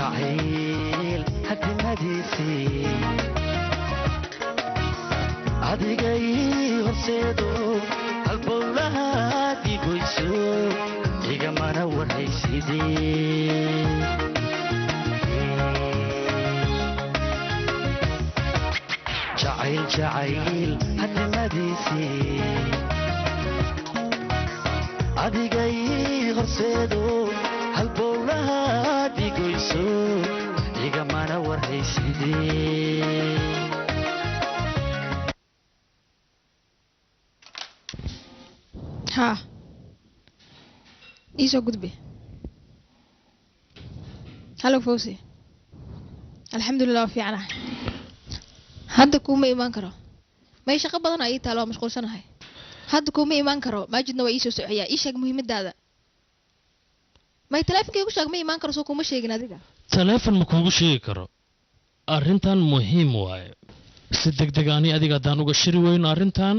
Jacayl hadimadiisii adigay horseedo halbowlaha digoyso igamana warhaysidee. Jacayl jacayl hadimadiisii adigay horseedo halbowlaha digoyso igamana warhaysidee. Haa, ii soo gudbi. Hallo Fawzi, alxamdulilah waa fiicanahay. Hadda kuuma imaan karo, may shaqo badan aa ii taalo, waa mashquulsanahay. Hadda kuuma imaan karo, Maajidna waa ii soo socoyaa. Ii sheeg muhiimadaada. May taleefonka igu sheeg, ma imaan karo, soo kuuma sheegin adiga. Taleefon ma kuugu sheegi karo, arrintan muhiim waaye. Si deg deg ani adiga haddaan uga shiri weyno arrintan,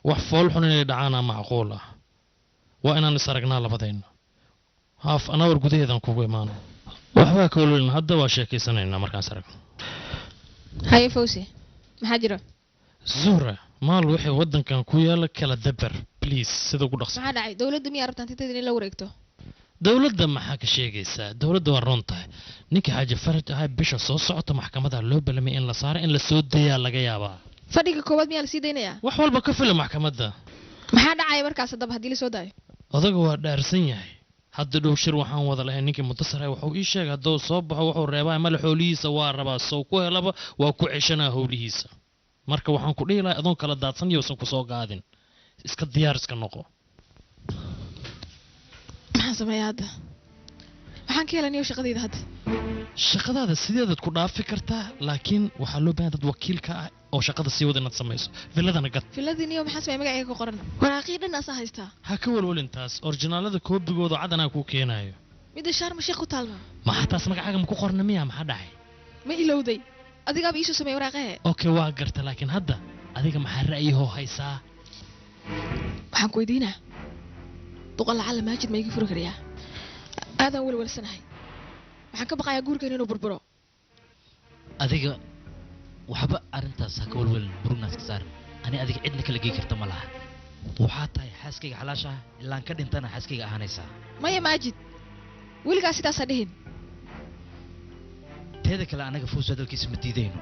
wax fool xun inay dhacaana macquul ah. Waa inaan is aragnaa labadayna. Half an hour gudaheedaan kugu imaanay, waxbaa ka ololin. Hadda waa sheekaysanaynaa markaan is aragno. Haye Fawzi, maxaa jira? Zuhra, maal wixii waddankan ku yaala kala dabar, please, sida ugu dhaqso. Maxaa dhacay? Dowladda miyaa rabtaan tinteeda in la wareegto? Dowladda maxaa ka sheegaysaa? Dowladda waa run tahay. Ninka Xaaji Faraj ahaa bisha soo socota maxkamada loo balamay in la saaro, in la soo dayaa laga yaabaa. Fadhiga koowaad miyaa lasii daynayaa? Wax walba ka fila maxkamadda. Maxaa dhacaya markaas haddaba haddii lasoo daayo? Odaga waa dhaarsan yahay. Hadda dhow shir waxaan wada lahayn ninkii Muntasar ahay, wuxuu ii sheegay hadduu soo baxo wuxuu reebaa male, xoolihiisa waa rabaa, sow ku helaba waa ku ceshanaa howlihiisa. Marka waxaan ku dhihi lahay, adoon kala daadsan yowsan kusoo gaadin, iska diyaar iska noqo. Maxaan sameeyaa hadda? Waxaan ka helaniyo shaqadayda hadda. Shaqadaada sideedaad ku dhaafi kartaa, laakiin waxaa loo baahan dad wakiilka ah oo shaqada sii wada inaad samayso. Villadana gad. Filladii niyo maxaa sameeya? Magacayga ku qoran waraaqii dhan asaa haystaa. Ha ka walwalintaas, orginaalada koobigooda cad anaa kuu keenaayo. Midda Sharma Sheekh ku taalma? Maxaa taas magacaaga ma ku qorna miya? Maxaa dhacay? Ma ilowday? Adigaaba iisoo sameeya waraaqahe. Okay, waa garta, laakiin hadda adiga maxaa ra'yihoo haysaa? Waxaan ku weydiinaa, duqa lacalla Maajid ma iga furi karayaa? Aadaan welwelsanahay, waxaan ka baqayaa guurkeena inuu burburo. Adiga waxba arrintaas ha ka walwalin, murugnaas ka saarin. Ani adiga cidna kala gey karta ma laha. Waxaa tahay xaaskayga xalaasha ah, ilaan ka dhintana xaaskayga ahaanaysaa. Maya Maajid, weligaa sidaas ha dhihin. Teeda kale, anaga Fawzi hadalkiisa ma diidayno.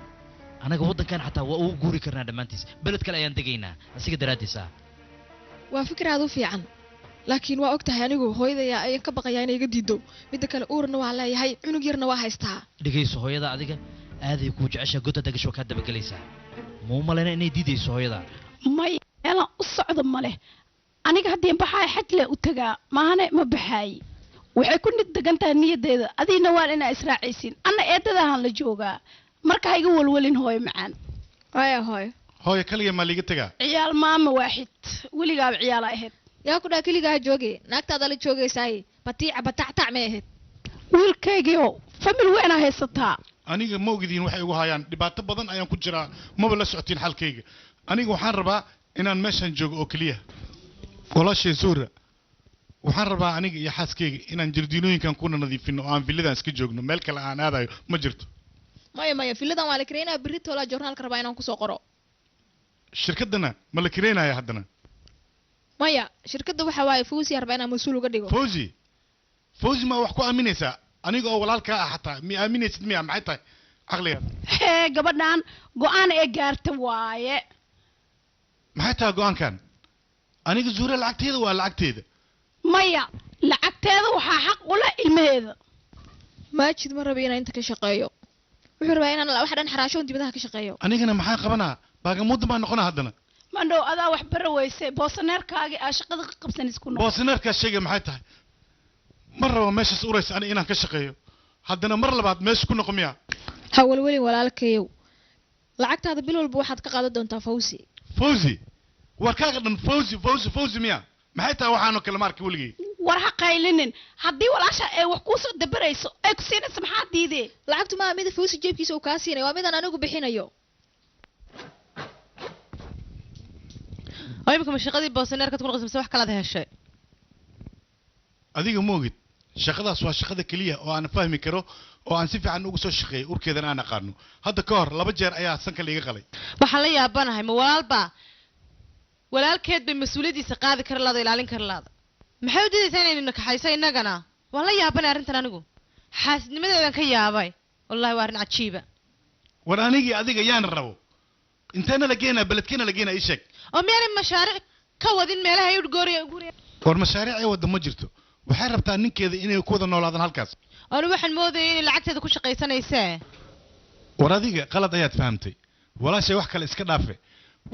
Anaga waddankan xataa waa ugu guuri karnaa dhammaantiis, beled kale ayaan degaynaa asiga daraaddiis ah. Waa fikir aad u fiican, laakiin waa og tahay anigu hooyadaya ayaan ka baqayaa inay iga diido. Midda kale, uurna waa leeyahay, cunug yarna waa haystaa. Dhegayso, hooyada adiga aaday kuu jeceshaa, godda dagasho kaa dabagelaysaa. Ma u malayna inay diidayso hooyada? May, meelaan u socdo ma leh aniga. Haddii baxaay xaj le u tagaa maahane, ma baxaay. Waxay ku nid degan tahay niyadeeda, adiina waan inaa israacaysiin, anna eedadahan la joogaa. Marka ha iga walwalin, hooyo macaan. Haya hooyo. Hooyo, kaliya maa liiga tegaa? Ciyaal maama waaxid, weligaaba ciyaala ahayd. Yaa ku dhaha keligaa jooge? Naagtaada la joogaysaay, batiica batactac may ahayd. Wiilkaygiio famil weynaa haysataa. Aniga ma ogdiin waxay igu hayaan, dhibaato badan ayaan ku jiraa, maba la socotiin xalkayga. Aniga waxaan rabaa inaan meeshan joogo oo keliya. Walaashay Zuhra, waxaan rabaa aniga iyo xaaskayga inaan jardiinooyinkan kuna nadiifino oo aan villadan iska joogno. Meel kale aan aadayo ma jirto. Maya maya, filladan waa la kireynaya. Berri toolaa joornaalka rabaa inaan kusoo qoro. Shirkaddana ma la kireynaya haddana? Maya, shirkadda waxa waaye Fawzi rabaa inaan mas-uul uga dhigo. Fawzi? Fawzi ma wax ku aaminaysaa? Aniga oo walaalkaa ah xataa mi aaminaysid miya? Maxay tahay caqliga? Hee, gabadhan go-aan ee gaarta waaye. Maxay tahay go-aankan? Aniga Zuhra, lacagteeda waa lacagteeda. Maya, lacagteeda waxaa xaq u leh ilmaheeda. Maajid ma rabo inaan inta ka shaqeeyo, wuxuu rabaa inaan wax dhan xaraashoon dibadaha ka shaqeeyo. Anigana maxaa qabanaa? Baagamuudda baan noqonaa haddana. Mandhow adaa wax bara weyse, boosaneerkaagii aa shaqada ka qabsan isku noqo. Boosineerkaas sheegay maxay tahay? Ma rabo meeshaas uraysa ani inaan ka shaqeeyo haddana. Mar labaad meesha ku noqo miya? Ha welwelin walaalkayow, lacagtaada bil walba waxaad ka qaadan doontaa Fawzi. Fawzi? Warkaaga dhan Fawzi Fawzi Fawzi miya? Maxay tahay waxaanoo kale ma arki weligay. War ha qaylinin. Haddii walaasha ay wax kuusoo dabarayso ay ku siinayso, maxaa diidee? Lacagtu maaha mida Fawzi jeebkiisa uu kaa siinay, waa midaan anigu bixinayo. Oo imika ma shaqadii boosaneerkaad ku noqotay mise wax kalaad heshay? Adiga ma ogid, shaqadaas waa shaqada keliya oo aan fahmi karo oo aan si fiican ugu soo shaqeeyay urkeedana aan aqaano. Hadda ka hor 2 jeer ayaa sanka liiga qalay. Waxaan la yaabanahay ma walaalba walaalkeed bay mas-uuliyaddiisa qaadi kara laada ilaalin kara laada. Maxay u diidaysaa inaynu nakaxayso innagana? Waan la yaabanay arrintan anigu. Xaasidnimadeedan ka yaabay. Wallahi waa arrin cajiiba. War anigii adiga yaan rabo. Inteena la geenaa beledkeena la geenaa ii sheeg. Oo miyaanay mashaariic ka wadin meelaha ay udgooriya guriga? War mashaariic ay wadda ma jirto. Waxay rabtaa ninkeeda inay ku wada noolaadaan halkaas. Anigu waxaan moodayay inay lacagteeda ku shaqaysanaysee. War adiga qalad ayaad fahamtay. Walaashay wax kale iska dhaafe.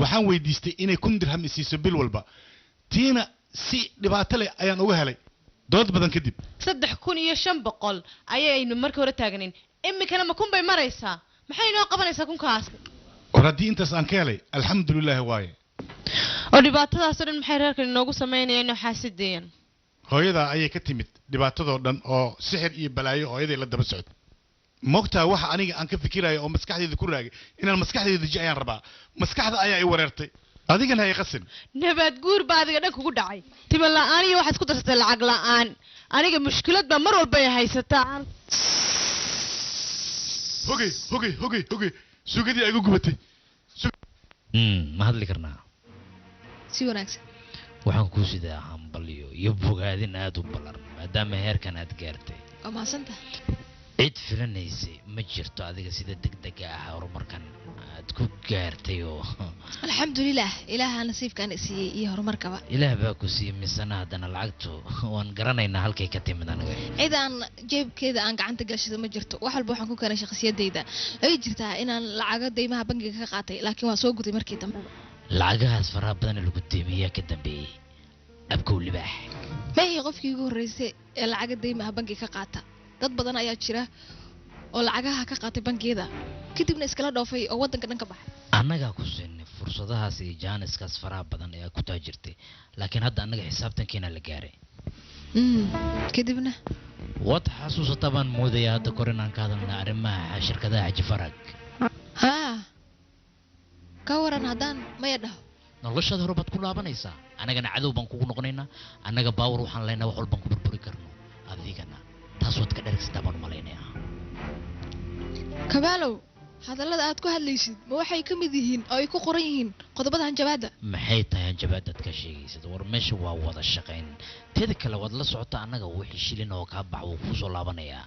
Waxaan weydiistay inay 1000 dirham isiiso bil walba. Tiina si dhibaato leh ayaan uga helay. Dood badan kadib. 3500 ayaynu markii hore taagnayn. Iminkana ma 1000 bay maraysaa? Maxay inoo qabanaysaa 1000kaas? War haddii intaas aan ka helay alxamdulillahi waaye. Oo dhibaatadaas oo dhan maxay reerkan inoogu samaynayaan inoo xaasideeyaan? Hooyadaa ayay ka timid dhibaatadoo dhan oo sixir iyo balaayo hooyaday la daba socdo. Moogtaa waxa aniga aan ka fikirayo oo maskaxdayda ku raagay inaan maskaxdayda deji ayaan rabaa. Maskaxda ayaa i wareertay. Adigana hay qasin. Nabaad guur baa adiga dhan kugu dhacay. Timo la'aan iyo waxaad ku darsatay lacag la'aan. Aniga mushkilad baa mar walba ay haysataa. Hogey, hogey, hogey, hogey. Suugadii ay igu gubatay. Ma hadli karnaa? Si wanaagsan. Waxaan kuu sidaa hambalyo iyo bogaadin aad u ballaran maadaama heerkan aad gaartay. Waa mahadsantahay. Cid filanaysay ma jirto adiga sida degdega ah horumarkan aad ku gaartay oo alxamdulilah ilaaha nasiibkaan siiyey iyo horumarkaba. Ilaah baa ku siiyey misana haddana lacagtu waan garanaynaa halkay ka timid aniga. Cid aan jeebkeeda aan gacanta gashado ma jirto. Wax walba waxaan ku keenay shakhsiyadayda. Ay jirtaa inaan lacago deymaha bangiga ka qaatay laakiin waan soo guday markii dambe. Lacagahaas faraha badan ee lagu deymayaa ka dambeeyey abkow libaax. Ma ihi qofkii ugu horreysay ee lacaga deymaha bangiga ka qaata. Dad badan ayaa jira oo lacagaha ka qaatay bangiyada kadibna iskala dhoofay oo waddanka dhan ka baxay. Annagaa ku siinay fursadahaas iyo jaaniskaas faraha badan ee ku taajirtay laakiin hadda annaga xisaabtankeena la gaaray. Kadibna waad xasuusataa baan moodayaa hadda kor inaan ka hadalnay arrimaha shirkadaha Xaji Farag. Haa, ka waran haddaan maya dhaho. Noloshaada hore baad ku laabanaysaa. Annagana cadow baan kugu noqonaynaa. Annaga baawar waxaan leenahay wax walbaan ku burburi karno. Adigana taas waad ka dhergsataa baan u malaynayaa. Kabaalow, hadallada aad ku hadlaysid ma waxay ka mid yihiin oo ay ku qoran yihiin qodobada hanjabaadda? Maxay tahay hanjabaadda aad ka sheegaysid? War meesha waa wada shaqayn. Teeda kale waad la socotaa annaga wixii shilin oo kaa bax wuu kuu soo laabanayaa.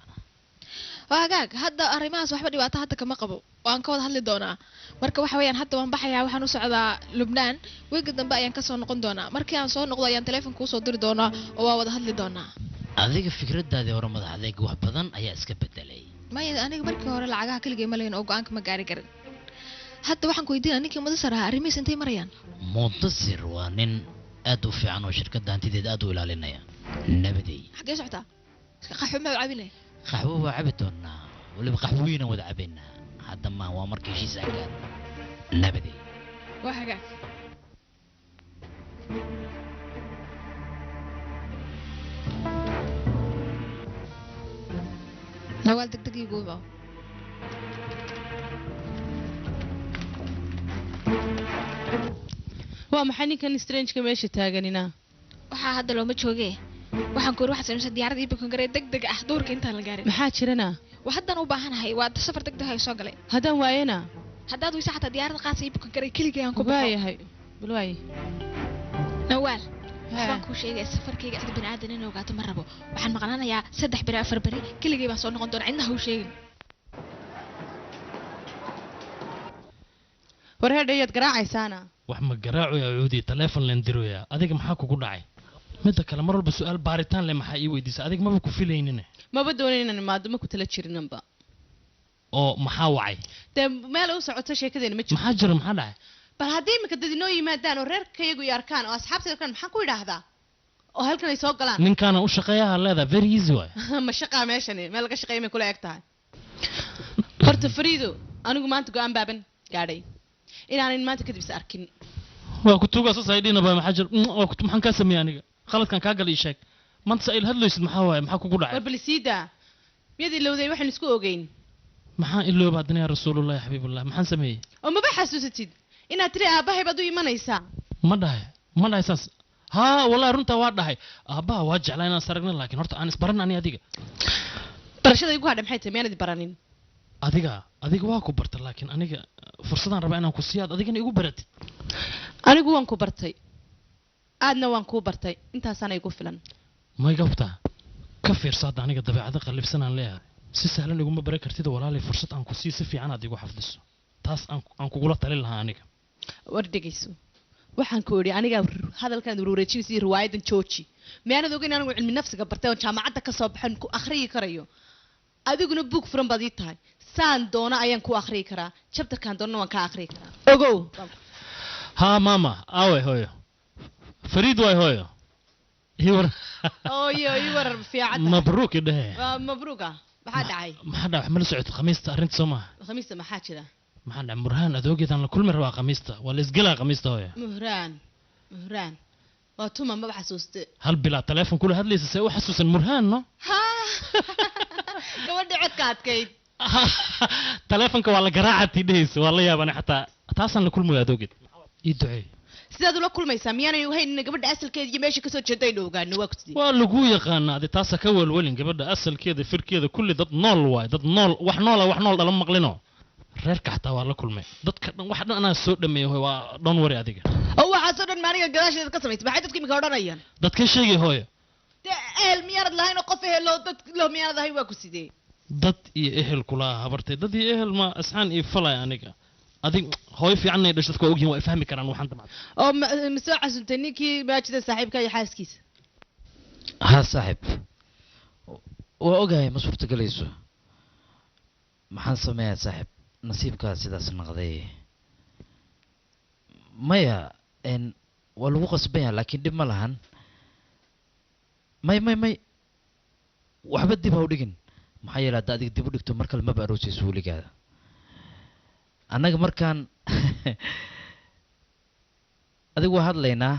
Waa hagaag, hadda arrimahaas waxba dhibaato hadda kama qabo. Waan ka wada hadli doonaa. Marka waxa weeyaan hadda waan baxayaa, waxaan u socdaa Lubnaan. Wiiga dambe ayaan ka soo noqon doonaa. Markii aan soo noqdo ayaan telefoon kuu soo diri doonaa oo waa wada hadli doonaa. Adiga fikradaadii hore madax adeeg wax badan ayaa iska bedelay. Maya aniga markii hore lacagaha keligay ma lahayn oo go'aanka ma gaari karin. Hadda waxaan ku weydiinaa ninkii Mudasir ahaa arrimihiisa intay marayaan? Mudasir waa nin aad u fiican oo shirkadda hantideed aad u ilaalinaya. Nabadey. Xaggee socotaa? Qaxwo ma cabinay? Qaxwo waa cabi doonaa. Weliba qaxwo weynaan wada cabaynaa. Hadda ma waa markii heshiis aan gaarno. Nabadey. Waa hagaag. Nawaal degdeg iigu imaw. Waa maxay ninkan strange-ka meesha taaganina? Waxaa hadda looma joogee. Waxaan ku yiri waxaad samaysaa diyaarad ii bukan garay degdeg ah duurka intaan la gaarin. Maxaa jirana? Waa haddaan u baahanahay, waa safar degdeg ah soo galay. Haddaan waayana? Haddaad weysa xataa diyaarad qaas ii bukan garay keligay aan ku baxo. Waayahay, bal waaye. Nawaal, waxaan kuu sheegaya safarkayga cid bani aadan inay ogaato ma rabo. Waxaan maqnaanayaa 3 beri 4 beri keligay baan soo noqon doonaa, cidna ha u sheegin. War heedha iyaad garaacaysaana? Wax ma garaacoyaa Cuudi, telefoon leen diroyaa. Adiga maxaa kugu dhacay? Midda kale mar walba su'aal baaritaan leh maxaa ii weydiisay? Adiga maba ku filaynine. Maba doonin inaan imaado, ma ku tala jirinanba. Oo maxaa wacay? Dee meel u socoto sheekadeena ma jirto. Maxaa jira, maxaa dhacay? Bal haddii iminka dad inoo yimaadaan oo reerkayagu i arkaan oo asxaabtayda arkaan maxaan ku idhaahdaa? Oo halkan ay soo galaan. Ninkaana u shaqeeyaha leedahay, very easy waay. Ma shaqaa meeshani, meel laga shaqeeya may kula eg tahay. Horta Fariido, anigu maanta go'aan baaban gaadhay inaanan maanta kadib is arkin. Waa ku tuugaa saas ay dhina baa maxaa jira? Waa ku maxaan kaa sameeyay aniga? Khaladkan kaa galay ii sheeg. Maanta sa il hadlaysid maxaa waaye? Maxaa kugu dhacay? War bal sii daa. Miyaad ilowday waxaan isku ogeyn? Maxaan ilooba haddana yaa Rasuulullahi xabiibullah, maxaan sameeyey? Oo maba xasuusatid inaad tiri aabbahay baad u imanaysaa? Ma dhahay, ma dhahay saas. Haa, wallahi runtaa waa dhahay. Aabbaha waa jeclaa inaan is aragno, laakiin horta aan isbaran ani adiga. Barashada igu hadhay maxay tahay miyaanad baranin? Adiga waa ku barta, laakiin aniga fursadaan rabaa inaan ku siiyo aad adigana igu baratid. Anigu waan ku bartay, aadna waan kuu bartay, intaasaana igu filan. May gabtaa ka fiirsa hadda aniga dabeecado qallifsanaan leeyahay, si sahlan iguma baran kartid walaalay. Fursad aan ku siiyo si fiican aad igu xafdiso, taas aan kugula talin lahaa aniga. War dhegayso, waxaan ku idhi aniga hadalkan uruureejinaysa iyo riwaayadan jooji. Miyaanad ogeyn anigu cilmi nafsiga bartay oo jaamacadda ka soo baxan ku akhriyi karayo? Adiguna buug furan baad ii tahay, saan doono ayaan ku akhriyi karaa, chapterkaan doonana waan ka akhriyi karaa, ogow. Haa maama, aawe hooyo? Fariid waay hooyo. Ii war. Ooyo, ii warar fiican. Mabruuk idhehe. Waa mabruuka. Maxaa dhacay? Maxaa dhacay? Ma la socotid khamiista arrinta soo maaha? Khamiista maxaa jira? Maxaa dhacay? Murhaan adoogeedaan la kulmi rabaa khamiista, waa la isgelaa khamiista hooyo. Muhraan? Muhraan waa tuma? Maba xasuuste. Hal bilaa teleefon kula hadlaysa, see u xasuusan Murhaan no? Ha, gabadha codka adkayd. Teleefonka waa la garaacatii dhehaysa, waa la yaabana xataa. Taasaan la kulmaya adoogeed, ii duceey. Sidaad ula kulmaysaa miyaanay ogeyn gabadha asalkeeda iyo meesha kasoo jeedo aynu ogaano? Waa kusidee? Waa lagu yaqaanaa adi, taasa ka welwelin. Gabadha asalkeeda, firkeeda, kulli dad nool waay, dad nool, wax noola, wax nool dhala maqlino. Reerka xataa waa la kulmay, dadka dhan, wax dhan anaa soo dhameeyay hooyo, waa don't worry adiga. Oo waxaasoo dhan maaniga gadaasheeda ka samaysay? Maxay dadka imika odhanayaan? Dadka sheegay hooyo. Dee ehel miyaanad lahayn oo qof ehelo dad lo miyaanad ahayn? Waa ku sidee? Dad iyo ehel kula habartay, dad iyo ehel ma asxaan iyo falay aniga. Adig hooyo fiican ay dhashay, dadku waa ogyihiin, waa fahmi karaan waxaan damacay. Oo ma soo casuntay ninkii Maajida saaxiibka iyo xaaskiisa? Haa saaxiib, waa ogahay ma suurtagelayso. Maxaan sameeyaa saaxiib? Nasiibkaa sidaas noqday. Maya n waa lagu qasban yaha, laakiin dhib ma lahan. May may may, waxba dib ha u dhigin, maxaa yeele hadda adiga dib u dhigto mar kale maba aroosayso weligaada. Annaga markaan adigu waa hadlaynaa,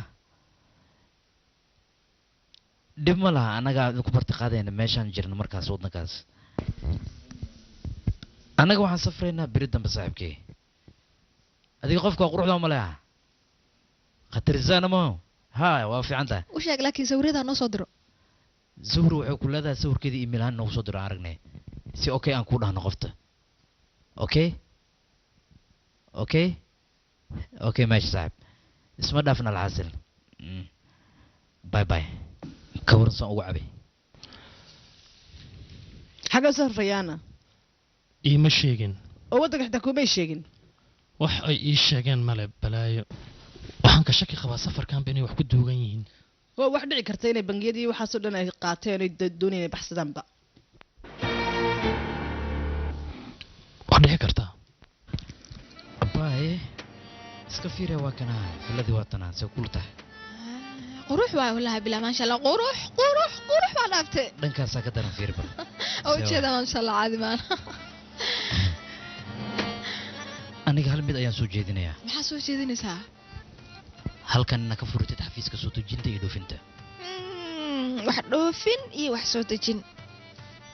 dhib ma laha. Annagaa idinku barti qaadayna meeshaan jirno markaas waddankaas. Annaga waxaan safraynaa beri dambe saaxiibkay. Adiga qofka waa quruxda ma leha khatarzaana maho. Ha, waa fiican tahay. U sheeg laakiin sawiradaa noo soo diro. Sawir waxay ku leedahay, sawirkeeda email ahaan noogu soo diro, aan aragnay si okay aan ku dhahno qofta. Okay okay okay, meesha saaxiib isma dhaafna. Alxasil bye bye. Ka waran saan ugu cabay? Xagga u sarfayaana? Iima sheegin. Oo waddanka xitaa kumay sheegin? Wax ay ii sheegeen male. Balaayo, waxaan ka shaki qabaa safarkanba inay wax ku duugan yihiin. Waa wax dhici karta inay bangiyadii waxaasoo dhan ay qaateen oy doonayeen inay baxsadaanba. Wax dhici kartaa. Abaay, iska fiiriya, waa kanaa filadii, waa tanaa. See kula tahay? Qurux waay wallahi bilaa, maasha Allah, qurux qurux qurux baa dhaaftay. Dhankaasaa ka daran, fiiri bal. Oo ujeeda, maasha Allah, caadi maana. Aniga hal mid ayaan soo jeedinayaa. Maxaa soo jeedinaysaa? Halkan ina ka furitid xafiiska soo dejinta iyo dhoofinta. Wax dhoofin iyo wax soo dejin?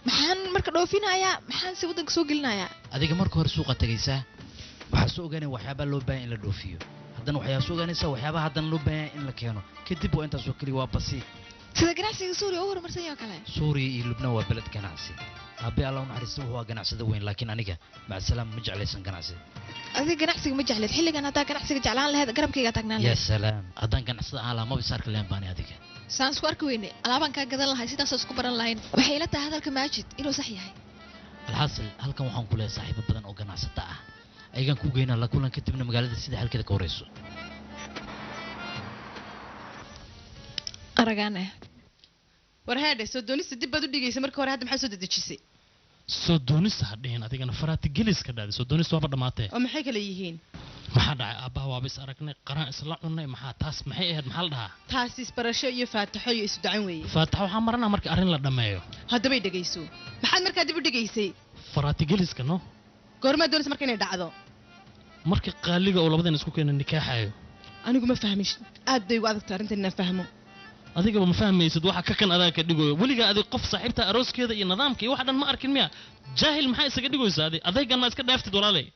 Maxaan marka dhoofinayaa, maxaan si waddanka soo gelinayaa? Adiga marka hore suuqa tagaysaa, waxaa soo ogaanaya waxyaabaa loo baahan in la dhoofiyo, haddana waxyaa soo ogaanaysaa waxyaabaha haddana loo baahan in la keeno. Kadib waa intaasoo keliya, waa basiid. Sida ganacsiga Suuriya u horumarsan yahay oo kale. Suuriya iyo Lubnaan waa beled ganacsi. Aabe Allah u naxariista wuxuu waa ganacsada weyn, laakiin aniga macasalaam ma jeclaysan ganacsi. Adiga ganacsiga ma jecleed. Xilligan haddaa ganacsiga jeclaan lahayd, garabkayga taagnaan Ya lahayd. Salaam, haddaan ganacsada ahaan lahaa maba is arki lahayn baani adiga. Saan isku arki weyne? Alaabaan kaa gadan lahay, sidaasoo isku baran lahayn. Waxay ila tahay hadalka Maajid inuu sax yahay. Alxaasil, halkan waxaan ku leeyahay saaxiibo badan oo ganacsata ah, ayagaan ku geynaa la kulan, kadibna magaalada sida halkeeda ka horeyso. Aragaane. War heedhe, soo doonista dib baad u dhigaysa marka hore, hadda maxaa soo dedejisay? Soo doonista ha dhihin adigana, faraati geliska dhaadi. Soo doonista waaba dhammaatee. Oo maxay kala yihiin? Maxaa dhacay? Aabbaha waaba is aragnay, qaraan isla cunnay. Maxaa taas? Maxay ahayd? Maxaa la dhahaa? Taas isbarasho iyo faataxo iyo isu dacan weeye. Faataxo waxaa maranaa marka arrin la dhammeeyo. Haddabay dhegayso, maxaad markaa dib u dhigaysay? Faraati geliska no. Goormaa doonaysa marka inay dhacdo? Marka qaaliga oo labadan isku keena nikaaxayo. Anigu ma fahmin, aad bay ugu adagta arrintan inaan fahmo. Adigaba ma fahmaysid waxa ka kan adaa ka dhigoyo. Weligaa adig qof saaxiibta arooskeeda iyo nidaamka iyo wax dhan ma arkin miya? Jaahil maxaa isaga dhigoysaa adi? Adaygan ma iska dhaaftid walaalay.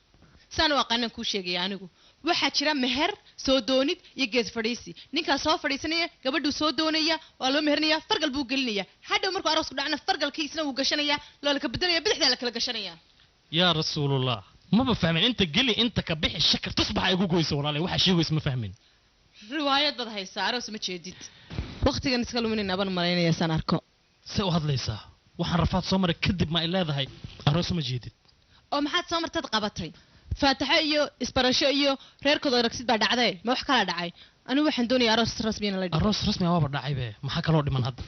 Saan u aqaanan kuu sheegaya anigu. Waxaa jira meher soo doonid iyo gees fadhiisi. Ninkaa soo fadhiisanaya, gabadhuu soo doonaya, waa loo meherinaya, fargal buu gelinaya. Hadhow markuu aroosku dhacna fargalkii isna wuu gashanaya, loo la kala bedelaya, bidixdaa la kala gashanaya. Yaa rasuulallah, maba fahmin. Inta geli inta ka bixi, shakar tusbaxa igu goyso walaalay, waxaa sheegaysa ma fahmin. Riwaayad baad haysaa, aroos ma jeedid. Waqtigan iska luminayna baan malaynaya saan arko. See u hadlaysaa? Waxaan rafaad soo maray kadib ma ay leedahay aroos ma jeedid? Oo maxaad soo martad qabatay? Faataxo iyo isbarasho iyo reerkooda aragsid baa dhacday, ma wax kala dhacay? Anigu waxaan doonayaa aroos rasmi in la dhigo. Aroos rasmi ah waaba dhacay be, maxaa kaloo dhiman hadda?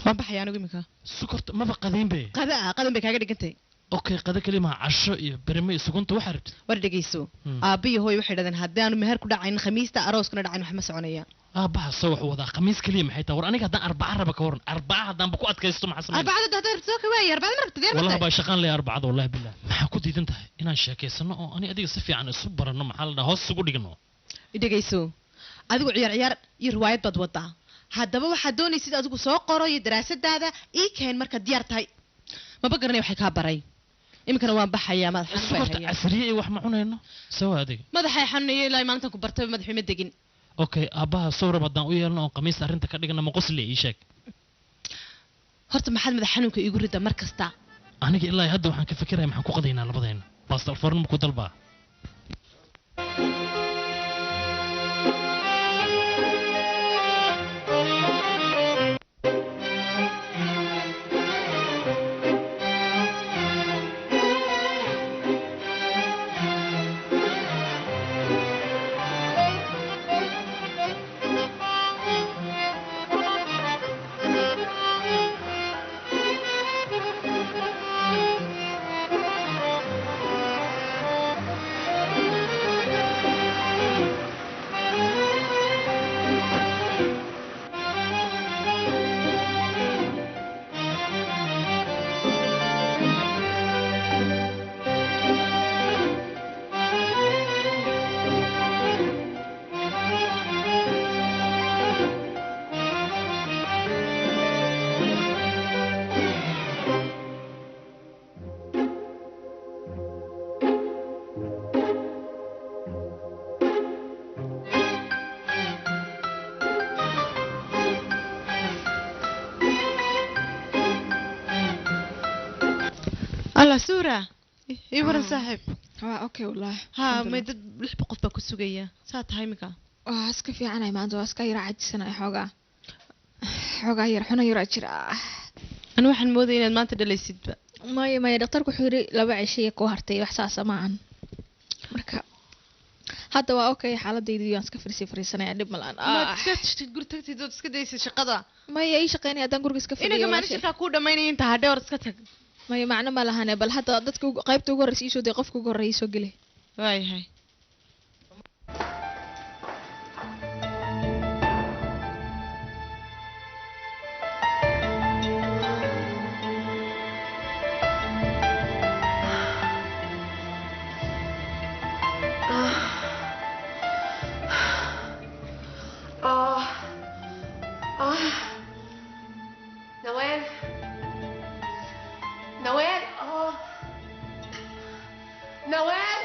Waan baxaya anigu iminka. Sukorta maba qadiin be. Qada ah, qadan bay kaaga dhigantay. Okay, qada keli maha, casho iyo berimo iyo sugunta waxaa rabtid. War dhegeyso, aabbiyo hooy waxay dhahdeen haddii aanu meher ku dhacayn khamiista, arooskuna dhacayn, wax ma soconaya. Aabbaha soo wax wadaa khamiis keliya maxay tahay? War aniga haddaan arbaca raba ka waran, arbaca haddaanba ku adkaysto maxaa sameyn? Arbacada haddaad rabto ka waaya, arbacada ma rabtid, diyaar ma wallahi tahay? Baa shaqaan leeyahay arbacada, wallahi billah. Maxaa ku diidan tahay inaan sheekaysano oo ani adiga si fiican isu baranno, maxaa la dhahaa, hoos isugu dhigno? Dhegeyso, adigu ciyaar ciyaar iyo riwaayad baad wadaa. Haddaba waxaad doonaysid adigu soo qoro iyo daraasadaada ii keen markaad diyaar tahay. Maba garanay waxay kaa baray. Iminkana waan baxayaa, madax xanuun baa Sukorta haya. casriye iyo wax ma cunayno sawa adiga? Madaxay xanuunaya, ilaa maalintan ku bartay madaxu ima degin. Okay, aabbaha sawrab haddaan u yeelno oon khamiista arrinta ka dhigna ma qosli? Ii sheeg. Horta maxaad madax xanuunka iigu rida mar kasta? Aniga ilaa hadda waxaan ka fikiraya maxaan ku qadaynaa labadayna. Baasta alforno ma ku dalbaa? Alla suura, ii waran saaxiib. Waa okay wallaahi. Ha, may dad 6 qof baa ku sugaya, saa tahay iminka? Waa iska fiicanay maanta, waa iska yara cajisanay, xoogaa xoogaa yar xuna yaraa jira. Ani waxaan moodaya inaad maanta dhalaysidba. Maya maya, dhakhtarku wuxuu yidhi 2 cisho iyo kuu hartay, wax saasa maahan. Marka hadda waa okay xaaladaydi, waan iska fariisanaya, dhib ma la'aan. Maad iska tagtid guri, tagtid ood iska daysid shaqada? Maya, ii shaqeynaya haddaan guriga iska fadhiyo. Inaga Walaashay. managerkaa kuu dhamaynaya inta hadhe, hor iska tag. Maya, macno ma lahane. Bal hadda dadka qaybta ugu horreysa iisoo day, qofka ugu horreeya isoo geli. Waayahay. آه آه، نوال، نوال، آه نوال.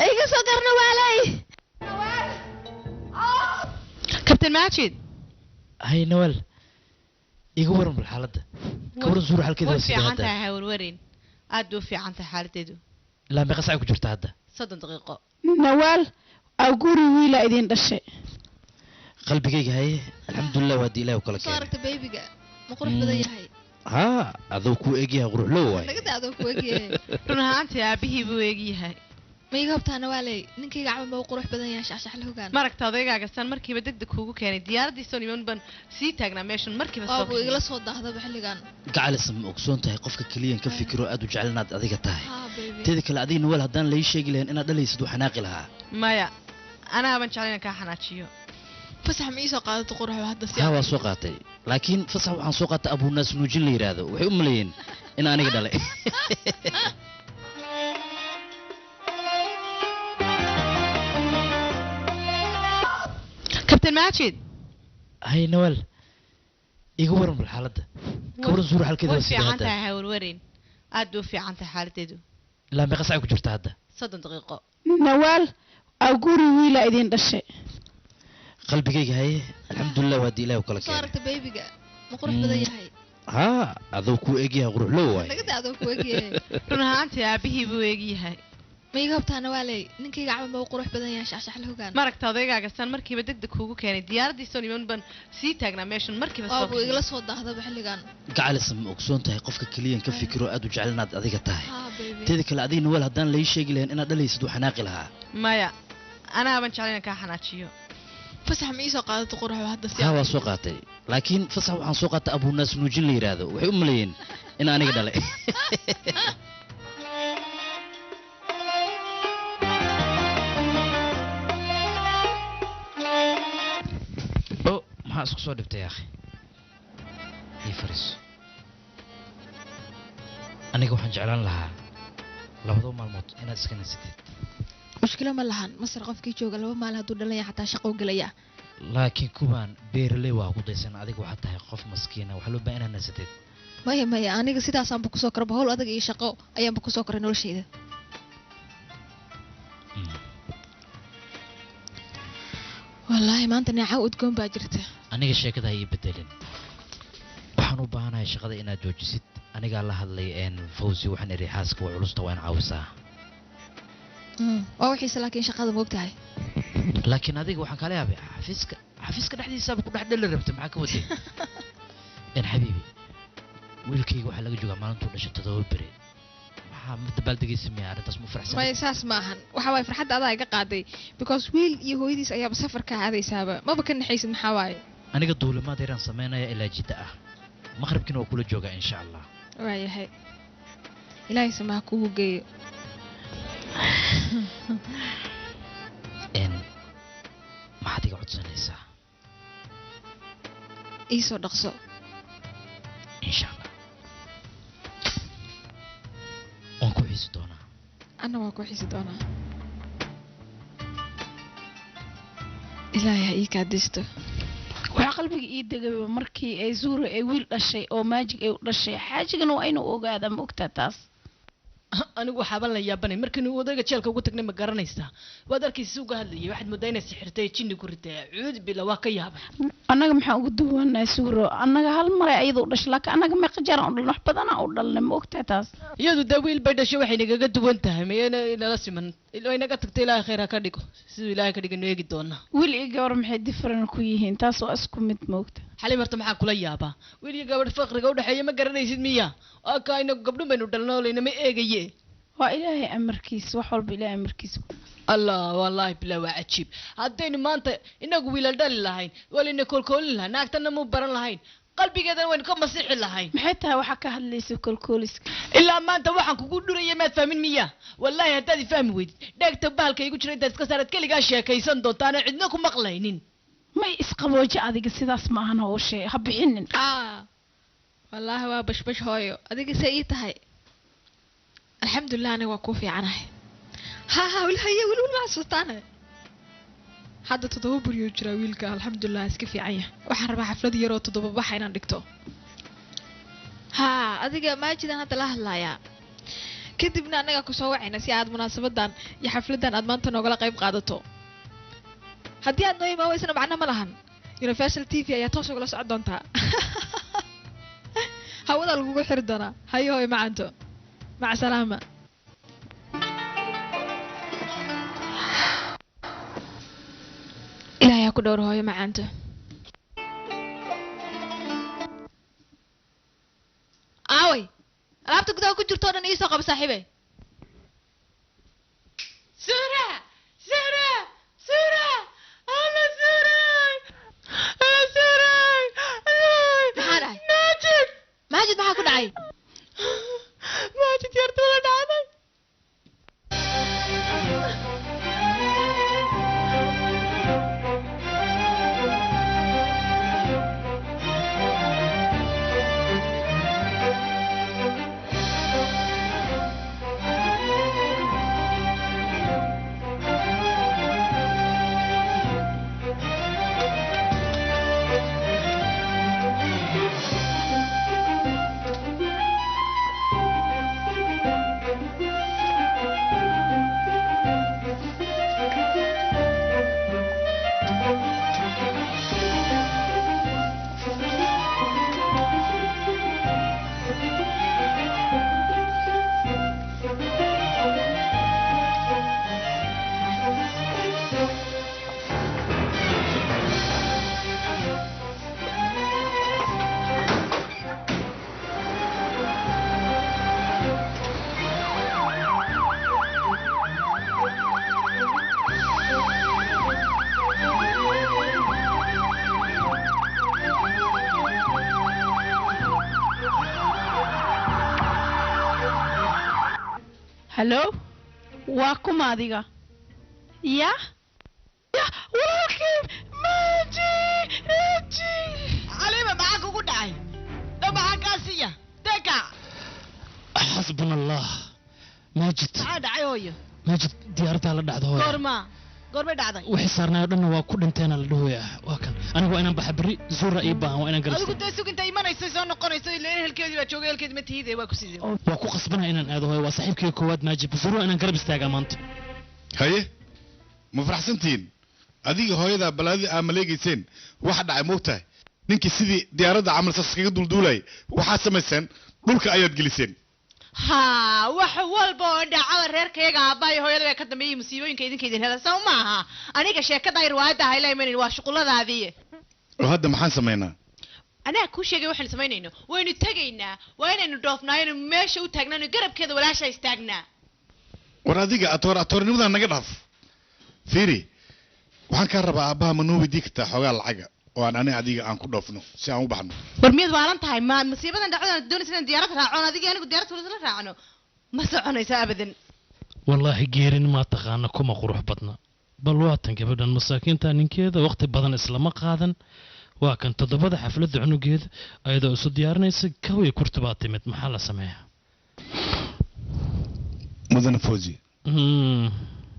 Iga soo gar, Nawaalay. نوال، آه. Kabtain Maajid. Hay Nawal, iga waran bal xaaladda, ka waran suura xalkeeda. Way Waa sidee fiican hadda? tahay, ha warwarin, aad bay u fiican tahay xaaladeedu. Ilaa meeqa sac ku jirta hadda? 30 daqiiqo. Nawaal, awguri wiila idin dhashay. Qalbigayga haye, alxamdulilah, waa haddii ilahi u kala Soo keenay. aragta babyga, ma qurux badan yahay? Haa, adoo kuu egyahay, quruxlow waay. Naga daa, adoo ku egyahay. Run ahaantii aabihii buu eegyahay. Ma iga hubtaa Nawaalay, ninkayga camal ma u qurux badan yahay, shaxshaxla hogaan? Maragta odaygaaga san markiiba deg deg kuugu keenay diyaaradiisoo niman baan sii taagnaa meeshan markiiba soo Waa buu igala keenay. soo daahdaba xilligan. Gacalisa, ma ogsoon tahay qofka keliyan ka fikiro aad u jecel inaad adiga tahay? Haa baby. Teeda kale adiga Nawal, haddaan lai sheegi lahayn inaad dhalaysid, waxaan xanaaqi lahaa. Maya, anaa baan jeclay inaan kaa xanaajiyo. Fasax ma iisoo qaadato quruxo hadda si? Haa, waa soo qaatay, laakiin fasax waxaan soo qaatay abuunaas nuujin la yidhaahdo, waxay u maleeyeen in aniga dhalay. Kabtain Maajid. Hay Nawal, iga waran bal xaaladda, ka waran suura xalkeeda. Way Waa sidee fiican hadda? tahay, ha warwarin, aad bay u fiican tahay xaaladeedu. Ilaa meeqa sac ku jirta hadda? 30 daqiiqo. Nawaal awguri wiila idin dhashay. Qalbigayga haye alxamdulilah waa haddii ilaah u kala Soo keenay. aragta babyga ma qurux badan yahay? Haa, aduu kuu egyahay, qurux low waay. Naga daa, adoo ku egyahay. Run ahaantii aabihii buu eegyahay. Ma iga hubtaa Nawaaley, ninkayga camal ma u qurux badan yahay shaxshax la hogaan? Maragta odaygaaga san markiiba deg deg kuugu keenay diyaaradiisoo niman baan sii taagnaa meeshan markiiba soo Waabuu igala soo daahdaba xilligan. Gacalisa, ma ogsoon tahay qofka keliyan ka fikiro aad u jecel inaad adiga tahay? Haa baby. Teeda kale adiga Nawaal, haddaan lai sheegi lahayn inaad dhalaysid uu xanaaqi lahaa. Maya, anaaban jeclay inaan kaa xanaajiyo. Fasax ma iisoo qaadato quruxo hadda si? Haa, waa soo qaatay, laakiin fasax waxaan soo qaatay abuunaas nuujin la yidhaahdo. Waxay u maleeyeen in aniga dhalay. O maxaa isku soo dhibtay akhi? Ii fariiso. Aniga waxaan jeclaan lahaa labado maalmood inaad iska nasatid. Mushkilo ma lahan. Masar qofkii jooga 2 maalin hadduu dhalan yahay xataa shaqo u gelaya. Laakiin kuwaan beeraley waa ku daysan, adiga waxaad tahay qof maskiina, waxaa loo baahan inaad nasatid. Maya maya, aniga sidaasaanba kusoo koraba, howl adag iyo shaqo ayaanba kusoo koray noloshayda. Wallaahi maanta neecaw udgoon baa jirta. Aniga sheekada ha ii bedelin. Waxaan u baahanahay shaqada inaad joojisid. Anigaa la hadlay een Fawzi, waxaan idhi xaaska waa culusta, waa in caawisaa. Waa wixiise, laakiin shaqada moog tahay. Laakiin adiga waxaan kala yaabay xafiiska dhexdiisaaba ku dhex dhali rabta, maxaa ka waday? En xabiibi, wiilkayga waxaa laga joogaa maalintuu dhashay 7 beri. Maxaa ma dabaaldegaysa miya? Arrintaas ma faraxsan? Maya, saas ma ahan. Waxa waaye farxadda adaa iga qaaday because wiil iyo hooyadiis ayaaba safar ka aadaysaaba, maba ka naxaysid, maxaa waaye? Aniga duulimaad yaraan samaynaya ilaa Jidda ah, maqribkiina waa kula joogaa insha Allah. Waayahay, ilaahay samaha kugu geeyo. En maxaad iga codsanaysaa? Iisoo dhaqso. Insha Allah waan ku xiisi doonaa. Anna waa ku xiisi doonaa. Ilaahay ha ii kaadisto. Waxaa qalbiga ii degayba markii ay Zuura ay wiil dhashay oo Maajig ay u dhashay. Xaajigana waa inuu ogaadaa, ma ogtaa taas? Anigu waxaaban la yaabanay markaynu odayga jeelka ugu tagnay, ma garanaysaa? Waad arkaysa si uga hadlayay, waxaad moodaa inay sixirtay, jinni ku ritay, cuud bila, waa ka yaabay. Annaga maxaan ugu duwanahay Suuro? Annaga hal maray ayada u dhashay, laakiin annaga meeqa jeer aan u dhalnay? Wax badanaa u dhalnay, ma ogtahay taas? Iyadu dee wiil bay dhashay, waxay nagaga duwan tahay mayna nala siman, way naga tagtay. Ilaahay khayr ha ka dhigo, siduu ilaahay ka dhigay nu eegi doonaa. Wiil iyo gabar maxay different ku yihiin? Taas waa isku mid, ma ogta? Xalim, horta maxaa kula yaabaa? Wiil iyo gabadh faqriga udhexeeya ma garanaysid miya? Waa kaa inagu gabdhun baynu dhalno, laynama eegaye. Waa ilaahay amarkiisa, wax walba ilaahay amarkiisa. Allah, wallaahi bilaa waa cajiib. Haddaynu maanta inagu wiilal dhali lahayn, waa layna koolkoolin lahaa, naagtana mu baran lahayn, qalbigeedana waynu ka masixi lahayn. Maxay tahay waxaa ka hadlaysa koolkooliska? Ilaa maanta waxaan kugu dhuraya maad fahmin miya? Wallaahi haddaad i fahmi weydid, dheegta bahalka igu jira intaad iska saaraad keligaa sheekaysan doontaana cidna ku maqlaynin. May, isqaboojo adiga, sidaas ma ahan hawshe, ha bixinin. Wallaahi waa bashbash hooyo. Adiga see ii tahay? Alxamdulilah, aniga waa kuu fiicanahay. Ha ha, weli haye, weli weli ma xasuustaane. Hadda 7 buryuu jiraa wiilka, alxamdulilah, iska fiican yahay. Waxaan rabaa xaflad yaroo 7 baxa inaan dhigto. Haa, adiga Maajidan hadda la hadlayaa, kadibna annagaa kusoo wacayna si aad munaasabadan iyo xafladan aad maanta noogala qayb qaadato. Haddii aad noo imaan weysana macno ma lahan. Universal TV ayaa toos ugala socon doontaa, hawada lagugu xiri doonaa. Hayo hooy macanto, maca salaama. Ilaahay ha ku dhowr hooyo macaanto. Aaway alaabta gudaha ku jirto o dhan? Iisoo qaba saaxiibe. Sura, Sura, Sura, alla Sura, alla Sura. Maxaa dhacay? Maajid. Maajid maxaa ku dhacay? Maajid yarta wala dhacday. Hallo, waa kuma adiga? Ya ya, walaalkay Maaji Maaji. Caliima, maxaa kugu dhacay? Dhow maxaa kaa siiya deka? Xasbuna Allah, Maajid. Maxaa dhacay, hooyo? Maajid diyaaraddaa la dhacda, hooyo. Goorma, goormay dhacday? Wixii saarnaay oo dhanna waa ku dhinteena la dhahoyaa. Waa kan, anigu waa inaan baxa berri. Zuura ii baahan, waa inaan Adigu garasta. Dee sug inta imanayso, soo noqonayso. Ilaa ehelkeedii baa joogay, ehelkeedii ma tihide, waa ku sidee? Waa ku qasbanaa inaan aado, hooyo. Waa saaxiibkayga koowaad Maajid. Zuura waa inaan garab istaagaa maanta. Haye, ma faraxsantihiin? Adiga hooyadaa balaadii aa maleegayseen waxa dhacay, moogtahay ninkii sidii diyaaradda camal saas kaga duulduulayay waxaad samayseen, dhulka ayaad geliseen. Haa, wax walba oo dhacaba reerkayaga aabbaha iyo hooyada baa ka dambeeyay musiibooyinka idinka idin hela, sow maaha? Aniga sheekada ay riwaayadda hayla imanin, waa shuqulladaadii. Oo hadda maxaan samaynaa? Anaa kuu sheegay waxaynu samaynayno. Waynu tegaynaa, waa inaynu dhoofnaa, inaynu meesha u taagnaano, garabkeeda walaasha istaagnaa. War adiga atoor atoornimadan naga dhaaf. Fiiri, waxaan kaa rabaa, aabbaha ma noo weydii kartaa xoogaa lacaga oo aan ani adiga aan ku dhoofno si aan u baxno? War miyaad waalan tahay? Ma musiibadan dhacdadan doonaysa inaan diyaarad raacoon? Adiga anigu diyaarad wala raacno ma soconaysa abadan. Wallaahi geerin maa taqaana kuma qurux badna. Bal waatan gabadhan masaakiinta, ninkeeda waqti badan islama qaadan. Waa kan toddobada xafladda cunugeeda ayadoo isu diyaarinaysa, kaway kurti baa timid. Maxaa la sameeyaa? Mudane Fawzi,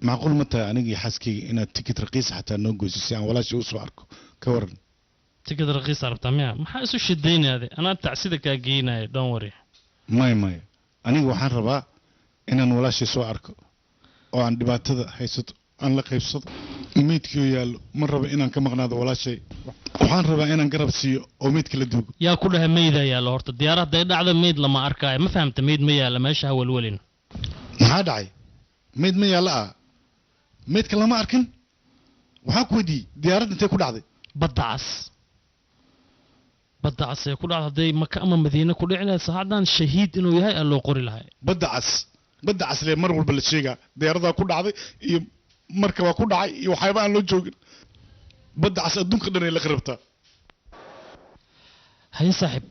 macquul ma tahay aniga iyo xaaskayga inaad tikid raqiisa xataa noo goyso si aan walaashay u soo arko? Ka waran? Tikid raqiisa rabtaa miya? Maxaa isu shidaynaade? Anaa tacsida kaa geynaya, don't worry. Maya maya, aniga waxaan rabaa inaan walaashay soo arko oo aan dhibaatada haysato aan la qaybsado. Meydkii yaallo ma rabo inaan ka maqnaado walaashay. Waxaan rabaa inaan garab siiyo oo meydka la duugo. Yaa ku dhahay meydaa yaalla? Horta diyaarad hadday dhacdo meyd lama arkaayo, ma fahamta? Meyd ma yaalla meesha, ha welwelin. Maxaa dhacay? Meyd ma yaalla ah? Meydka lama arkin? Waxaan ku weydiiyey, diyaaradda intee ku dhacday? Badda Cas, Badda Cas ee ku dhacda. Hadday Maka ama Madiine ku dhici lahayd, saacaddan shahiid inuu yahay aa loo qori lahay. Badda Cas, Badda Cas lee mar walba la sheegaa. Diyaaradaa ku dhacday iyo markabaa ku dhacay iyo waxyaaba aan loo joogin. Badda Cas adduunka dhan ay la qarabtaa. Haye saaxiib.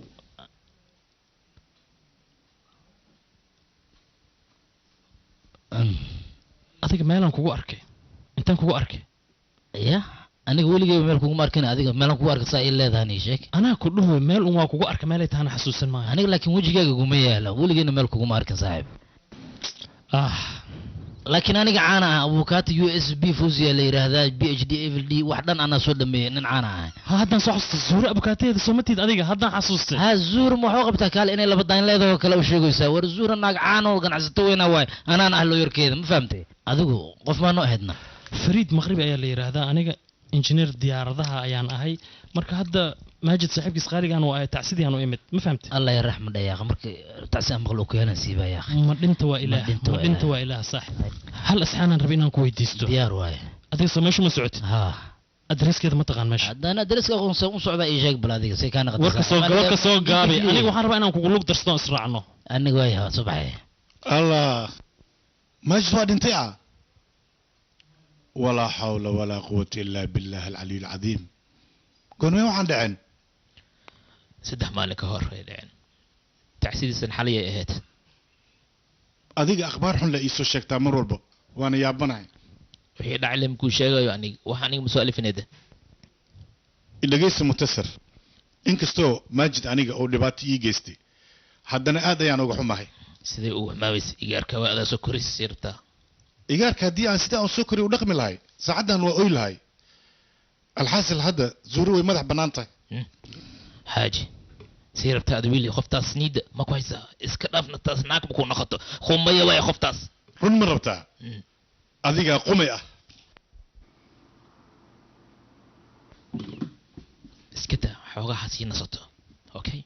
Adiga meelaan kugu arkay, intaan kugu arkay? Ya, aniga weligeyba meel kuguma arkin. Adiga meelaan kugu arka saa ii leedahan, ii sheeg. Anaa ku dhahoy, meel un waa kugu arka, meelay tahana xasuusan maayo. Aniga laakiin wejigaaga guma yaala, weligeyna meel kuguma arkin, saaxiib. Ah. Laakiin aniga caana ah, abukaata U S B Fusiya la yidhaahdaa, PhD evil D, wax dhan anaa soo dhameeyey, nin caana ah. Ha, haddaan soo xasuustay. Zuura abukaataheeda soo ma tiid adiga? Haddaan xasuustay. Ha, Zuur ma waxu qabtaa kaale inay laba daan leedahay oo kale u sheegaysaa. War Zuura naag caan oo ganacsato weyna waay, anaan ah looyarkeeda, ma fahamtay? Adigu qof maa noo ahaydna? Fariid Maqribi ayaa la yidhaahdaa. Aniga injineer diyaaradaha ayaan ahay. Marka hadda Maajid saaxiibkiis qaaligaan waa tacsidii aan u imid, ma fahamtay? Allah ya raxma dhayaaq. Marka tacsi aan maqlo ku helan siiba yaaq. Ma dhinta waa Ilaah, ma dhinta waa Ilaah. Saaxib, hal asxaanaan rabay inaan ku weydiisto. Diyaar waaye. Adiga soo meesha ma socotid? Ha. Adreeskeeda ma taqaan meesha? Haddana adreeska aqoonsan u socdaa, ii sheeg bal adiga say kaa naqataa. Warka soo, warka soo gaabay. Aniga waxaan rabaa inaan kugu lug darsado, israacno. Aniga waay, ha soo baxay. Allah, Maajid waa dhintay ah! Walaa xawla walaa quwata ilaa billah alcaliy alcadiim. Goormee waxaan dhaceen? 3 maalin ka hor ay dhaceen, tacsidiisan xaliyay ahayd. Adiga akhbaar xun la iisoo sheegtaa mar walba, waana yaabanahay. Wixii dhacay lem kuu sheegayo, aniga wax aniga masoo alifineeda. Dhegaysta Mutasar, inkastoo Maajid aniga oo dhibaato ii geystay, haddana aad ayaan uga xumahay. Sidee ugu xumaabaysa? Igaarka waa adaa soo korisay rabtaa. Igaarka haddii aan sidaa aan soo koriy u dhaqmi lahay, saacaddan waa oy lahay. Alxaasil, hadda Zuuri way madax bannaan tahay. Xaaji, sii rabtaa ada wiili qoftaas niida ma ku haysaa? Iska dhaafna taas, naag ma ku noqoto, khumaya waay qoftaas. Run ma rabtaa? Adigaa qumay ah. Iska daa, xoogaha sii nasato, okay?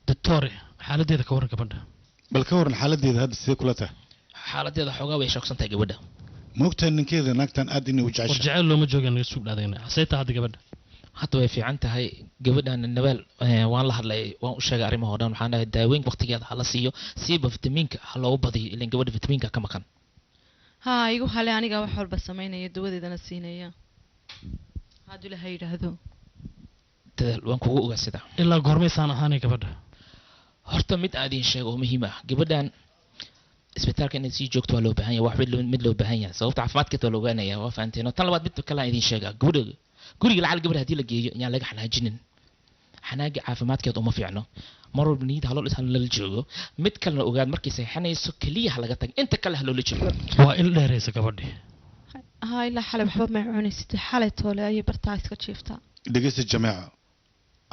Doctore, xaaladeeda ka warran gabadha. Bal ka waran xaaladeeda hadda, sidee kula tahay? Xaaladeeda xoogaa way shoogsan tahay gabadha. Ma ogtahay ninkeeda naagtan aad inay u War jeceshahay? Jacayl looma jooga, naga suug dhaadayna. Hasee taa hadda gabadha? Hadda way fiican tahay gabadhan Nawaal. Waan la hadlay, waan u sheegay arrimahoo dhan. Waxaan dhahay daaweyn waqtigeeda ha la siiyo, siiba fitamiinka ha loogu badiyo, ilan gabadha fitamiinka ka maqan. Haa, igu hale, anigaa wax walba samaynaya, dawadeedana siinaya hadduu ilaha yidhaahdo. Dadaal, waan kugu ogaa sidaa. Ilaa goormaysaan ahaanay gabadha? Horta mid aan idiin sheego oo muhiim ah, gabadhan isbitaalka inay sii joogto waa loo baahan yahay. Wax mid loo baahan yahay, sababta caafimaadkeeda waa la ogaanaya, waa fahanteen. Tan labaad, mid kale aan idiin sheegaa, gabadha guriga lacal gabadha haddii la geeyo yaan laga xanaajinin. Xanaaga caafimaadkeeda uma fiicno. Mar walba niyada haloo dhis, lala joogo. Mid kalena ogaad, markay seexanayso keliya ha laga tag, inta kale ha loola joogo. Waa il dheeraysa gabadhii. Haa, ilaa xalay waxba may cunaysid, xalay toole ayay bartaa iska jiiftaa. Dhegeysta jameeca,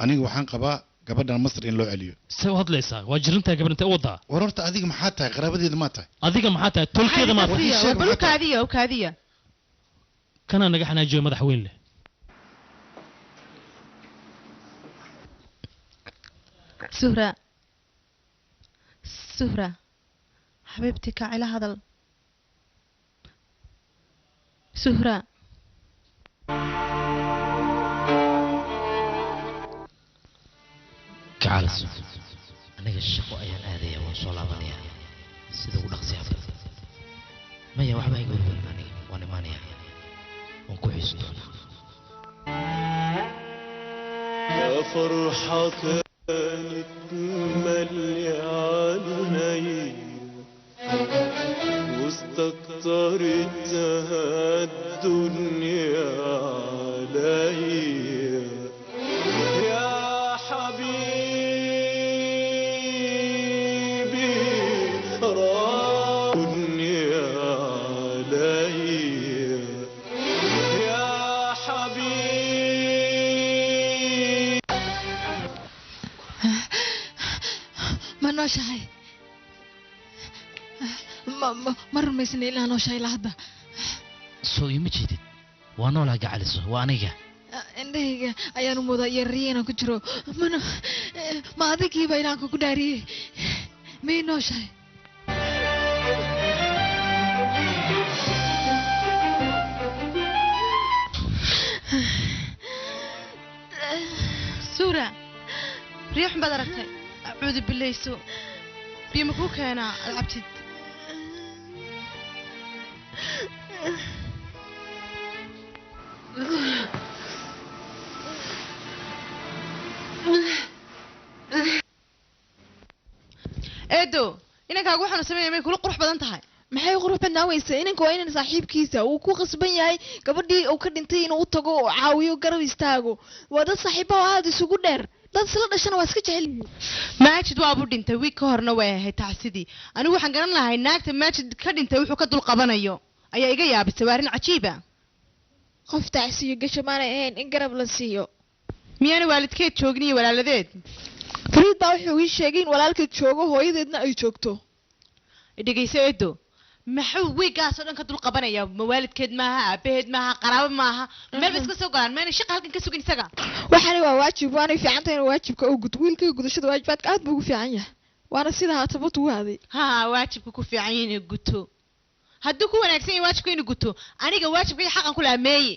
aniga waxaan qabaa gabadhan Masar in loo celiyo. See u hadlaysaa? Waa jirintaa gabadh, intee u wadaa? War horta adiga maxaa tahay? Qaraabadeeda maa tahay? Adiga maxaa tahay? Tolkeeda maa tahay? Bal ukaadiya, ukaadiya. Kanaa naga xanaajiyo madax weyn leh. Suhra, Suhra xabiibtii, kac, ila hadal Suhra. Gacaliso, aniga shaqo ayaan aadaya, waan soo laabanayaa sida ugu dhaqsiya badan. Maya, waxba iga warwarin, aniga waan imaanayaa, waan ku xiisin doonaa. يا فرحة كانت مالية عيني واستكترتها الدنيا عليا، يا حبيبي الدنيا عليا، يا حبيبي. Ma nooshahay? Ma rumaysna ilaa nooshahay ilaa hadda. Soo iima jeedid? Waa noolaa gacaliso, waa aniga. Indhahayga ayaan u moodaa iyo riyo inaan ku jiro. Mana ma adigiiba ilaanka ku dhaariyey, miyay nooshahay? Suura, riyo xun baad aragtay, acuudu billayso. Biyo ma kuu keenaa aad cabtid? Eedo, inankaagu waxaanu sameynaya may kula qurux badan tahay? Maxay qurux badnaan weysa? Inanka waa inan saaxiibkiisa uu ku qasban yahay gabadhii uu ka dhintay inuu u tago oo caawiyo, garab istaago. Waa dad saaxiibaha oo aada isugu dheer, dad isla dhashana waa iska jecel yihiin. Maajid waabuu dhintay, wiig ka horna way ahayd tacsidii. Anigu waxaan garan lahay naagta Maajid ka dhintay wuxuu ka dul qabanayo ayaa iga yaabisay. Waa arrin cajiiba. Qof tacsiyo gasho maanay ahayn in garab la siiyo? Miyaana waalidkeed joogin iyo walaaladeed? Fariid baa wuxuu ii sheegay in walaalkeed joogo, hooyadeedna ay joogto. Dhegayso eedo, maxuu wiiggaasoo dhan ka dul qabanaya? Ma waalidkeed maaha, aabaheed maaha, qaraabo maaha, meel ba iska soo galaan? Mayna shaqa halkan ka sugin isaga? Waxaani waa waajib, waanay fiican tahay inuu waajibka u guto. Wiilkayga gudashada waajibaadka aad buu ugu fiican yahay, waana sida haatabatu u aaday. Haa, waajibka ku fiican yahay inuu guto. Hadduu ku wanaagsan yahay waajibka inuu guto, aniga waajibka iyo xaqan ku lahaa meeye?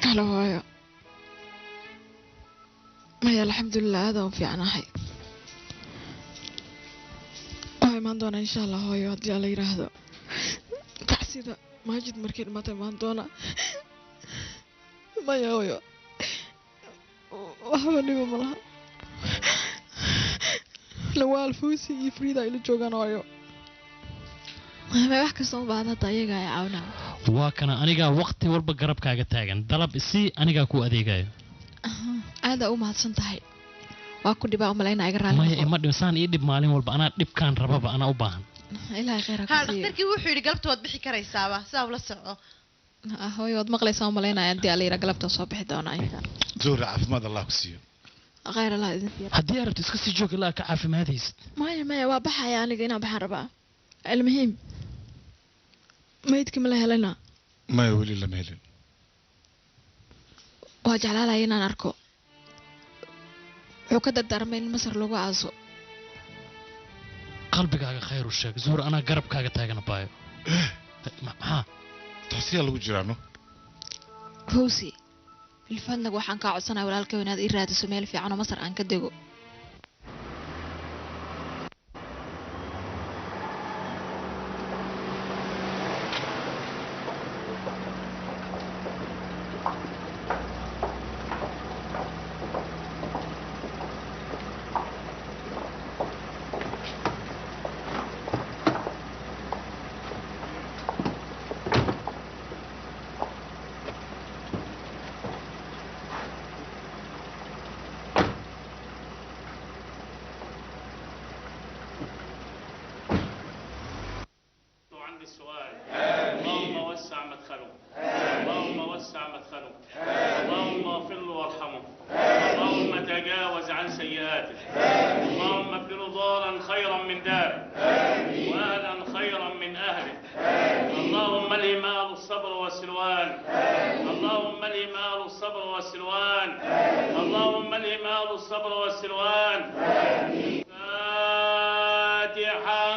Halo hooyo. Maya, alxamdulilah, aad aan u fiicanahay. Waa imaan doonaa insha Allah hooyo, haddii Alla yidhaahdo. Tacsida Maajid markay dhimata imaan doona. Maya hooyo, waxba dhiba ma laha. Lawaal, Fuusi iyo Friida ay la joogaan hooyo. Ma wax kasta u baahda hadda ayaga ay caawinaa. Waa kana, anigaa waqti walba garabkaaga taagan. Dalab isii, anigaa ku adeegayo. Aada u mahadsan tahay. Waa ku dhibaa umalaynaa iga raalli Maya, noqo. ima dhib, saan ii dhib maalin walba, anaa dhibkaan rababa, anaa u baahan. Ilaahay khayr ha Ha ku siiyo. Dhakhtarkii wuxuu yidhi galabta waad bixi karaysaaba, sidaa ula soco. Ah, hooyo waad maqlaysaa umalaynaya, haddii alla yidhaa galabta soo bixi doonaa inta. Zuhra, caafimaad Allah ku siiyo. Khayr Allah idin siiyo. Haddii aad rabto iska sii joog ilaa ka caafimaadaysid. Maya maya, waa baxaya aniga, inaan baxaan rabaa. Almuhiim, maydkii ma la helana? Maya, weli lama helin. Waa jeclaalaya inaan arko. Wuxuu ka dardaarmay in Masar lagu aaso. Qalbigaaga khayr u sheeg Zuhra, anaa garabkaaga taagan baayo. Maxaa Taxsiyaa lagu jiraa no. Fawzi, bilfadlag waxaan kaa codsanaya walaalkay inaad ii raadiso meel fiican oo Masar aan ka dego. عندي السؤال. اللهم وسع مدخله، اللهم وسع مدخله، اللهم اغفر له وارحمه، اللهم تجاوز عن سيئاته، اللهم ابدله دارا خيرا من داره واهلا خيرا من اهله، اللهم الهم اهل الصبر والسلوان، اللهم الهم اهل الصبر والسلوان، اللهم الهم اهل الصبر والسلوان. فاتحه.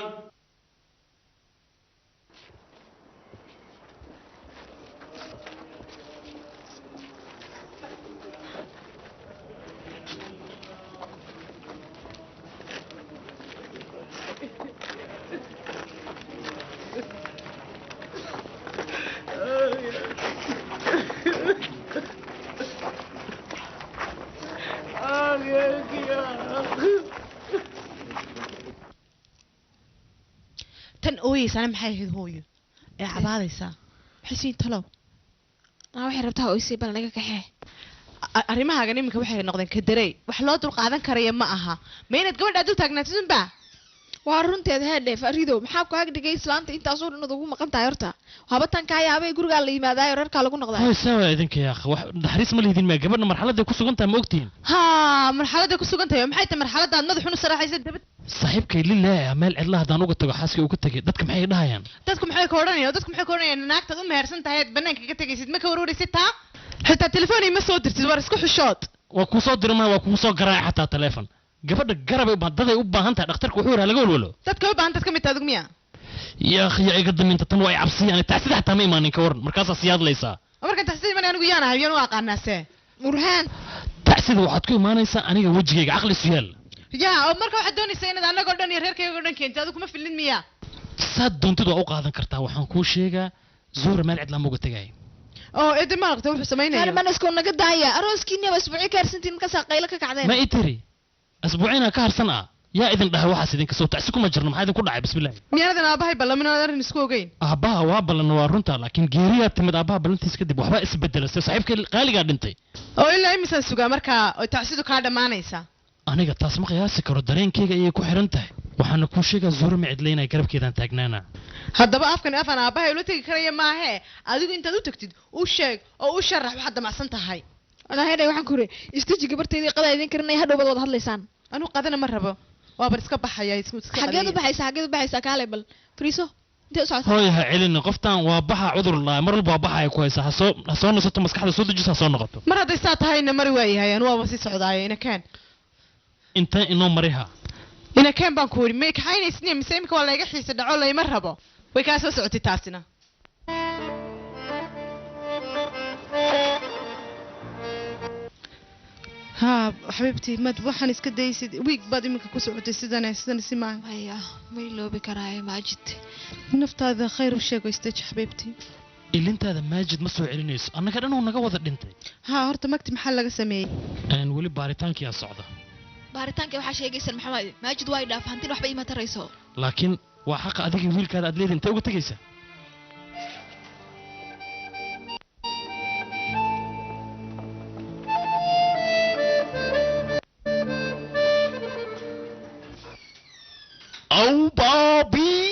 Tan ooyeysana maxay ahayd hooyo ee cabaadaysaa? Maxay siin talow? Anaa waxay rabtaa oysay, bal naga kaxee. Arrimahaagan iminka waxay noqdeen kadarey, wax loo dul qaadan karaya ma aha. Ma inaad gabadha dul taagnaatid unba? Waa runteed. Heedhe Fariidow, maxaa ku agdhigay islaanta intaasoo dhan ugu maqan tahay? Horta habatan kaa yaabay, gurigaa la yimaadaayo, reerkaa lagu noqdaa. Hooy, saa idinka yaakh, wax naxariis ma lihdin miya? Gabadha marxaladday ku sugan tahay ma ogtihiin? Haa, marxaladday ku sugan tahay maxay tahay? Marxaladda aad madaxun u saraxaysa dabad. Saaxiibkay lilaahi ah, meel cidla haddaan uga tago xaaskii uga tagay, dadka maxay dhahayaan? Dadku maxay ka odhanayaan? Dadku maxay ka odhanayaan? Naagtaad u mehersan tahay aad banaanka ka tegaysid, ma ka warwaraysid taa? Xitaa telefoon ima soo dirtid, war isku xishood. Waa kuu soo diri maya, waa kuu soo garaacay xataa teleefon. Gabadha garabay u baahan, daday u baahan tahay. Dhakhtarka wuxuu yidhaha laga walwalo. Dadka u baahan dad ka mid tahay adigu miya? Yaa akhi, yaa iga daminta tan, waa i cabsiyaan. Tacsida xataa ma imaanin, ka waran? Markaasaa sii hadlaysaa. Oo markaan taxsiid imanay anigu yaan ahay? Yaan u aqaanaa see? Murhaan. Tacsida waxaad ku imaanaysaa aniga wejigayga, caqli isu yaal. Yaa, oo marka waxaad doonaysaa inaad annagoo dhan iyo reerkayga oo dhan keentid, adigu kuma filin miya? Saad doontid waa u qaadan kartaa. Waxaan kuu sheegaa, Zuhra meel cidlaa ma uga tegay. Oo eedi ma aragta wuxuu samaynayo? Manasko naga daaya, arooskiina waa isbuucyo ka harsantiin, markaasaa qaylo ka kacdeen. Ma i tiri asbuucina ka harsan ah? Yaa idin dhahay waxaas? Idinka soo tacsi kuma jirno. Maxaa idinku dhacay? Bismillahi. Miyaanadan aabahay ballamin ood arrin isku ogeyn? Aabbaha waa ballan, waa runta, laakiin geeriyaa timid aabbaha ballantiis kadib, waxbaa isbedela. Se saaxiibka qaaligaa dhintay. Oo ilaa imisaan sugaa markaa oo tacsidu kaa dhammaanaysa? Aniga taas ma qiyaasi karo, dareenkayga ayay ku xiran tahay. Waxaana kuu sheegaa, Zuhra ma cidlaynaya, garabkeedaan taagnaana. Haddaba afkan afan aabahay ula tegi karaya maahee, adigu intaad u tagtid u sheeg oo u sharax waxaad damacsan tahay. Anaa hedhay, waxaan ku uri istaji, gabarteydii qadaa idin karinaya, hadhow baad wada hadlaysaan. Anigu qadana ma rabo, waaban iska baxaya, iska Xageed u qadaya. baxaysaa? Xageed u baxaysaa? Kaale bal fariiso, intee u socotaa? Hooy, ha celini qoftan. Waa baxa cudur laa, mar walba waa baxa ay ku haysaa. Ha soo nasato, maskaxda soo dejiso, ha soo noqoto. Mar hadday saa tahayna mari waayahay, anu waaba sii socdaaye, ina keen. Intee inoo mariha? Ina keen baan ku wiri. May kaxaynaysniya mise imika waa layga xiisa dhaco, layma rabo? Way kaa soo socotay taasina. Haa xabiibtii, mad waxaan iska daysid, wiig baad iminka ku socotay sidane, sidana si maaha. Maya, ma iloobi karaayo Maajid. Naftaada khayr u sheego, istaji xabiibtii. Ilintaada Maajid ma soo celinayso, annaga dhan uu naga wada dhintay. Haa, horta magti maxaa laga sameeyey? Weli baaritaankiyaa socda. Baaritaanka waxaa sheegaysan maxamed, Maajid waa i dhaaf, hantina waxba iima tarayso. Laakiin waa xaqa adiga wiilkaada aad leedahay, intee uga tegaysa? Aw baabi.